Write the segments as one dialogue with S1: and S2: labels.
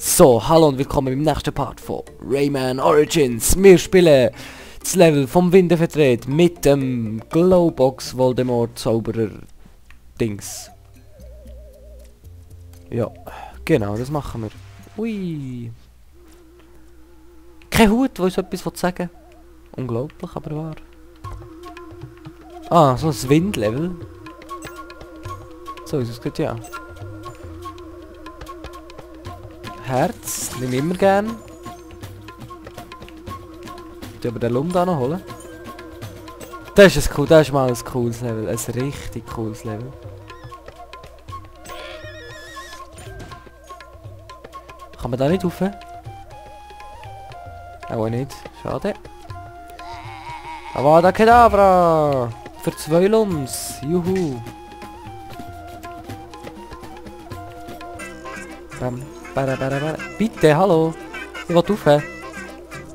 S1: So, hallo und willkommen im nächsten Part von Rayman Origins. Wir spielen das Level vom Winde verdreht mit dem Glowbox Voldemort Zauberer Dings. Ja, genau, das machen wir. Ui. Kein Hut, wo uns etwas sagen will. Unglaublich, aber wahr. Ah, so ein Windlevel. So ist es gut, ja. Herz, nehme ich immer gern. Ich aber den Lump da noch holen. Das ist cool, das ist mal ein cooles Level. Ein richtig cooles Level. Kann man da nicht rauf? Auch nicht. Schade. Avada Kedavra! Für 2 Lumps. Juhu. Bitte, hallo. Ich will rauf.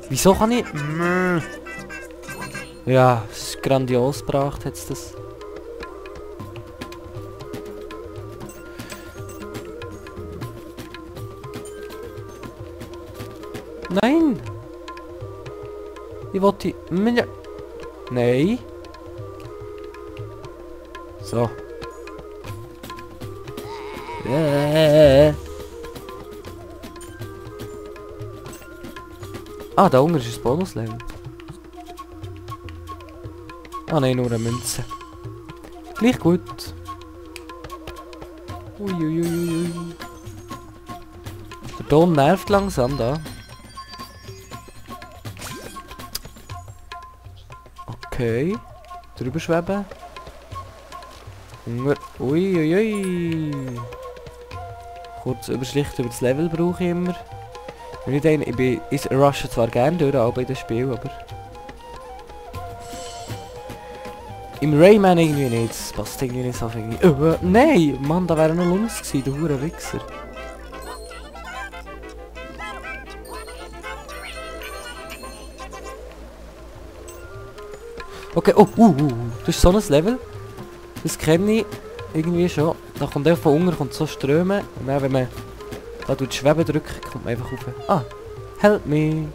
S1: Wieso kann ich... Ja, es ist grandios gebracht jetzt das. Nein! Ich wollte... Nein! So. Ah, da unten ist ein Bonuslevel. Ah nein, nur eine Münze. Gleich gut. Uiuiuiui. Der Ton nervt langsam da. Okay. Drüber schweben. Hunger. Uiuiui. Kurz überschlicht über das Level brauche ich immer. Ich rushe zwar gerne durch, aber in das Spiel, aber... Im Rayman irgendwie nicht, das passt irgendwie nicht so auf irgendwie... nein! Mann, da wäre noch Lumps gewesen, du hure Wichser. Okay, das ist so ein Level. Das kenne ich irgendwie schon. Da kommt einfach von unten kommt so Ströme und dann, wenn man da tut Schweben drücken, kommt man einfach rauf. Ah, help me.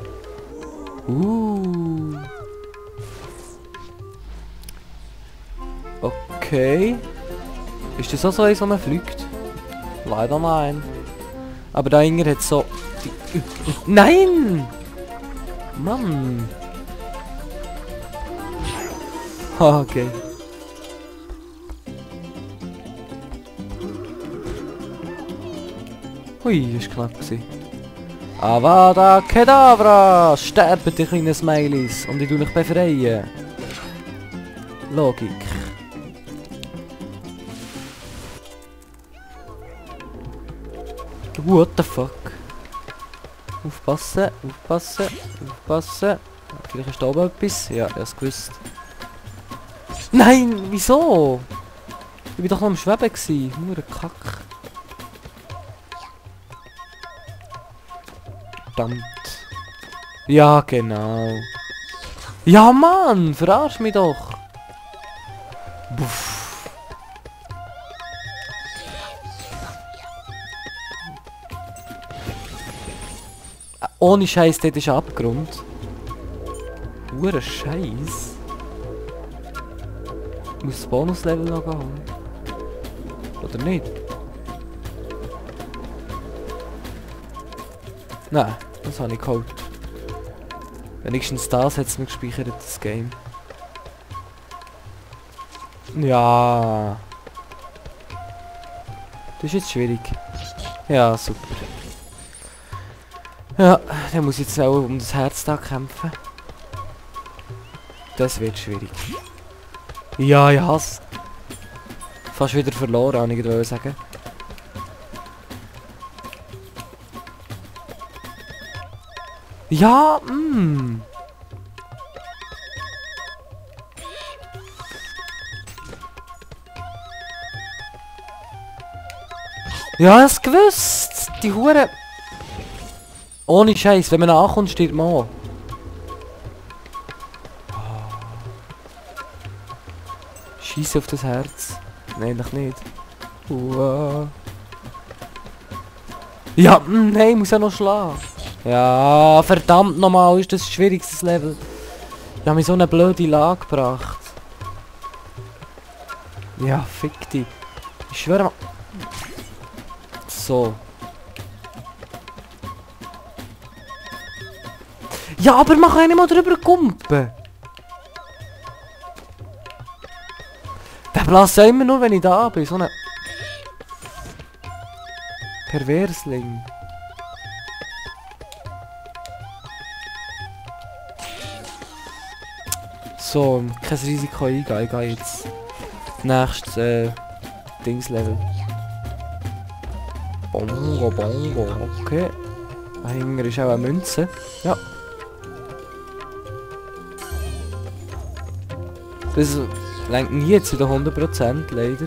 S1: Okay. Ist das auch so eins, wo man fliegt? Leider nein. Aber da hinten hat so... Nein! Mann! Okay. Hui, das war knapp gewesen. Avada Kedavra! Sterben die kleinen Smileys und ich tue mich befreien. Logik. What the fuck? Aufpassen, aufpassen, aufpassen. Vielleicht ist da oben etwas. Ja, ich hab's gewusst. Nein, wieso? Ich bin doch noch am Schweben gewesen. Nur ein Kack. Verdammt. Ja, genau. Ja, Mann! Verarsch mich doch! Buff. Ohne Scheiß, dort ist ein Abgrund. Hure Scheiß. Ich muss das Bonuslevel noch holen. Oder nicht? Nein, das habe ich geholt. Wenigstens das hat es mir gespeichert, das Game. Ja. Das ist jetzt schwierig. Ja, super. Ja, dann muss ich jetzt auch um das Herz da kämpfen. Das wird schwierig. Ja, ich hasse. Fast wieder verloren, habe ich gerade sagen. Ja, Ja, ich hab's gewusst. Die Hure. Ohne Scheiß, wenn man ankommt, steht man an. Scheiße auf das Herz. Nein, eigentlich nicht. Ja, nein, ich muss ja noch schlagen. Ja, verdammt nochmal, ist das schwierigstes Level. Ich habe mich so eine blöde Lage gebracht. Ja, fick dich. Ich schwöre mal. So. Ja, aber mach einen mal drüber kumpen. Der bläst ja immer nur, wenn ich da bin. So eine... Perversling. So, kein Risiko eingehen. Ich gehe jetzt nächstes Dingslevel. Bongo, bongo. Okay. Da hinten ist auch eine Münze. Ja. Das lenkt nie zu den 100% leider.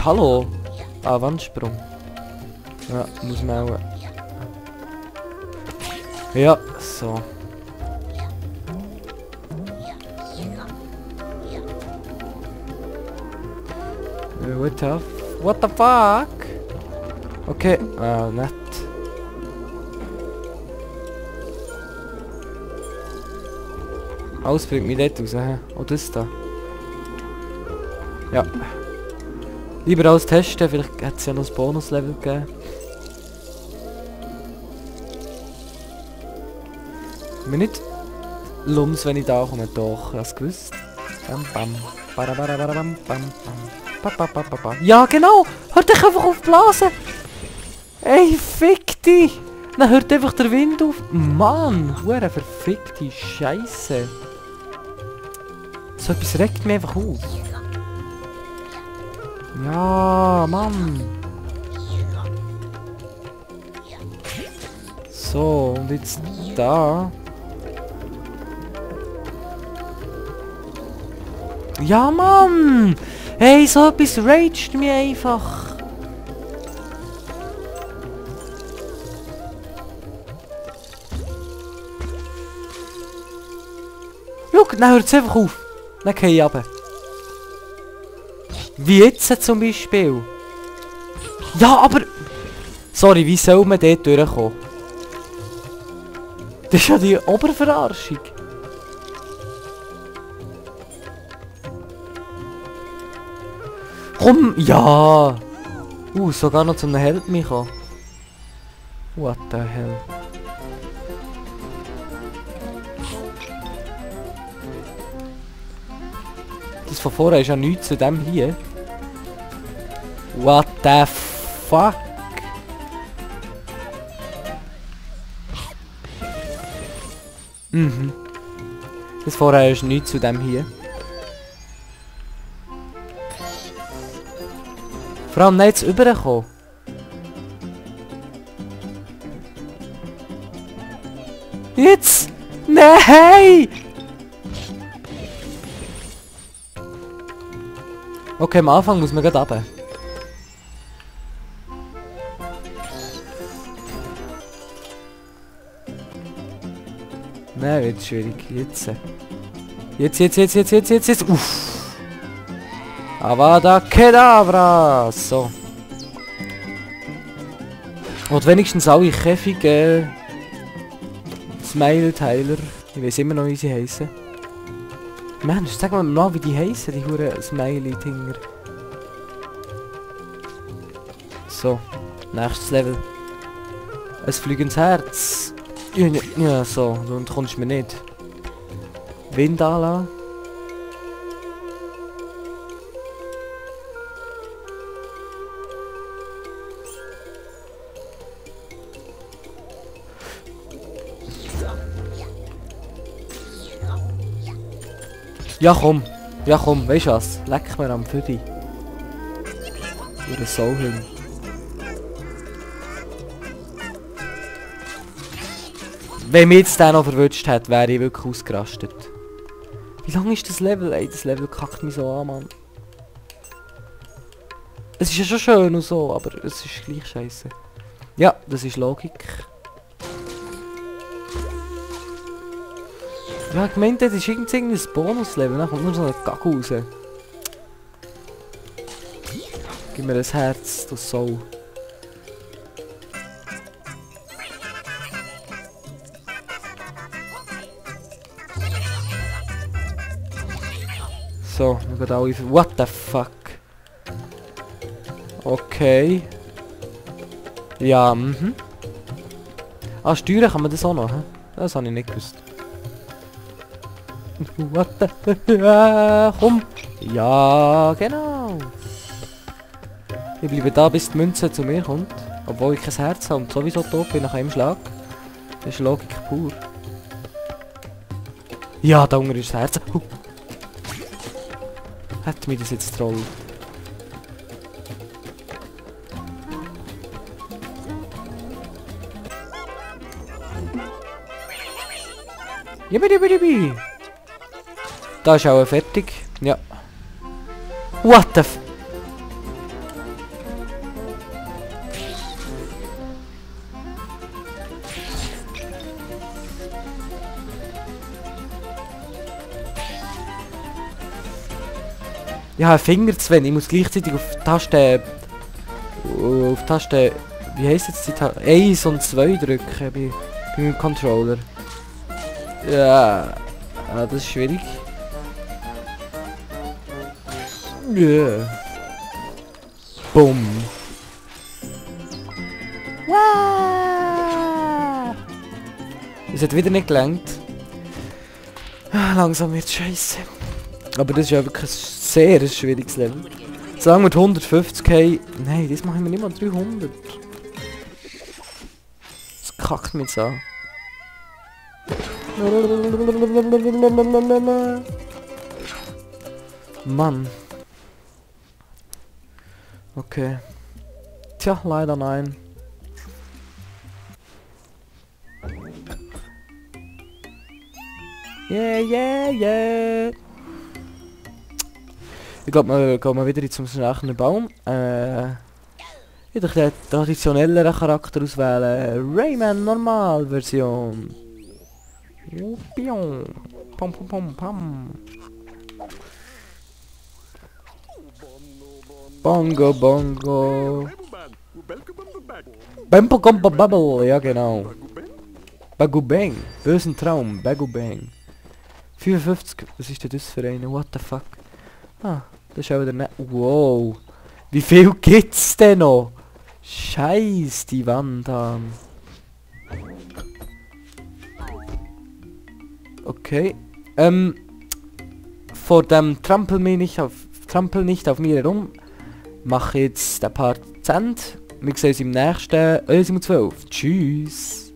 S1: Hallo? Ah, Wandsprung. Ja, muss man auch... Ja, so. What the fuck? Okay, nett. Alles bringt mich dort raus, hä? Oh, das da. Ja. Lieber alles testen, vielleicht hat es ja noch ein Bonuslevel gegeben. Mir nicht lums, wenn ich da komme, doch, hast du gewusst? Bam bam. Bam bam. Ja, genau! Hört dich einfach auf die Blase! Ey, fick dich! Dann hört einfach der Wind auf. Mann! Hure verfickte Scheiße! So etwas regt mich einfach auf. Ja, Mann! So, und jetzt da. Ja, Mann! Hey, so etwas raged mich einfach. Schau, dann hört es einfach auf. Dann gehe ich runter. Wie jetzt zum Beispiel. Ja, aber... Sorry, wie soll man dort durchkommen? Das ist ja die Oberverarschung. Komm, ja! Sogar noch zum Help mich kommen. What the hell? Das von vorher ist ja nichts zu dem hier. What the fuck? Mhm. Das vorher ist nichts zu dem hier. Vor allem nicht zu überkommen. Jetzt! Nein! Okay, am Anfang muss man gerade runter. Nein, wird schwierig. Jetzt. Jetzt. Uff. Avada Kedavra! So. Und wenigstens alle Käfige Smile-Teiler. Ich weiß immer noch, wie sie heißen. Mensch, sag mal, wie die heißen, die huren Smiley-Dinger. So, nächstes Level. Ein fliegendes Herz. Ja, so, und kommst mir nicht. Wind anlassen. Ja komm, weißt du was? Leck mir am Füdi. Oder so hin. Wenn mich jetzt der noch verwünscht hat, wäre ich wirklich ausgerastet. Wie lang ist das Level? Ey, das Level kackt mich so an, Mann. Es ist ja schon schön und so, aber es ist gleich scheiße. Ja, das ist Logik. Ja, ich meinte, das ist irgendein Bonuslevel, dann kommt nur so ein Gag raus. Gib mir ein Herz, du Sau. So, wir gehen alle... What the fuck? Okay. Ja, Ah, steuern kann man das auch noch, hä? Das habe ich nicht gewusst. What the... komm! Ja, genau! Ich bleibe da, bis die Münze zu mir kommt. Obwohl ich kein Herz habe und sowieso tot bin nach einem Schlag. Das ist Logik pur. Ja, da unten ist das Herz. Hat mich das jetzt trollt. Yippie. Da ist auch fertig. Ja. What the f... Ja, ein Finger zu wenig. Ich muss gleichzeitig auf die Taste... Auf die Taste... Wie heisst jetzt die Taste? 1 und 2 drücken bei meinem Controller. Ja, das ist schwierig. Yeah. Bumm. Es hat wieder nicht gelangt. Langsam wird scheiße. Aber das ist ja wirklich ein sehr schwieriges Level. Solange mit 150 haben... Nein, das machen wir nicht mal 300. Das kackt mich jetzt an. Mann. Okay. Tja, leider nein. Yeah. Ich glaube, wir gehen mal wieder zum nächsten Baum. Ich würde den traditionelleren Charakter auswählen. Rayman Normal-Version. Pam pam pam pam. Bongo bongo. Bampo Compa Bubble, ja genau. Bagu Bang. Bösen Traum, Bagu Bang. 55, was ist denn das für eine? What the fuck? Ah, das ist auch wieder nicht. Wow. Wie viel gibt's denn noch? Scheiß die Wand an. Okay. Vor dem Trampel nicht auf mir herum. Mache jetzt den Part zu Ende. Wir sehen uns im nächsten 11.12. Tschüss.